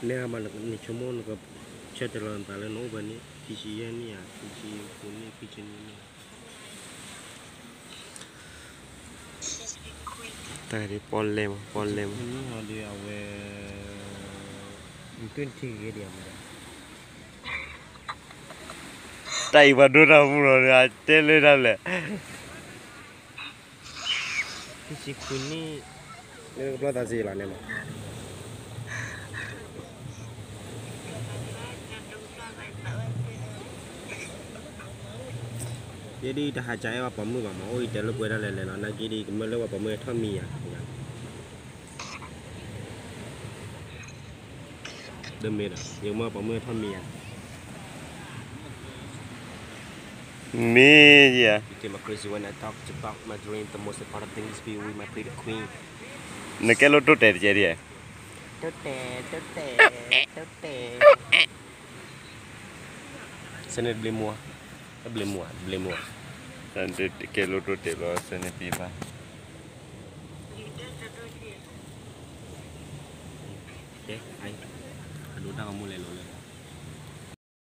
မ့ၢ်မးနဆိကမိၣ်နကဆၢတဲာ်လီၤနသးလၢနအိၣ်ဖဲန့ၣ် ခံဆံယဲၢ်နံၣ်ဧါ, ခံဆံဃုနံၣ်, ခံဆံနွံနံၣ်. တၢ်ဒ်ပီၣ်လဲၣ်မး, ပီၣ်လဲၣ်မး. အဝဲ တၢ်အံၤပှၤဒိတၢ်မူလီၤ, တဲလၢတၢ်လဲၣ်. ခံဆံခွံနံၣ်, လၢကပျီသးစ့လီၤန့ၣ်မး. ယဲဒ်တဟးကအဲၣ်ဝဲပိာ်မုၣ်ဘၣ်မး, အိၣ်အံၤတဲလၢပှဲၤဒၣ်လဲာ်လဲာ်လီၤ, နာ်က့ဒ် ကမၢလၢပှၤပိာ်မုၣ်ထီၣ်မံယၤ. တမ့ၢ်ဒီး ယကမၢပိာ်မုၣ်ထီၣ်မံယၤ. မ့ၢ်ယၤ. You came up crazy when I talk about my dream. The most important thing is be with my pretty queen. နကဲလိၣ်တိၢ်တဲာ်တကဲဒ်ဧါ. တိၢ်တဲာ်, တိၢ်တဲာ်, တိၢ်တဲာ်. စဲန့ၣ်တဘျ့မူ, တဘျ့မူ, တဘျ့မူ. ကဲလိၣ်တိၢ်တဲာ်လီၤ, စဲန့ၣ်ပံၤဘၣ်. ကဲ, အဒိတၢ်ဂီၤမူလဲၤလိၤလၢ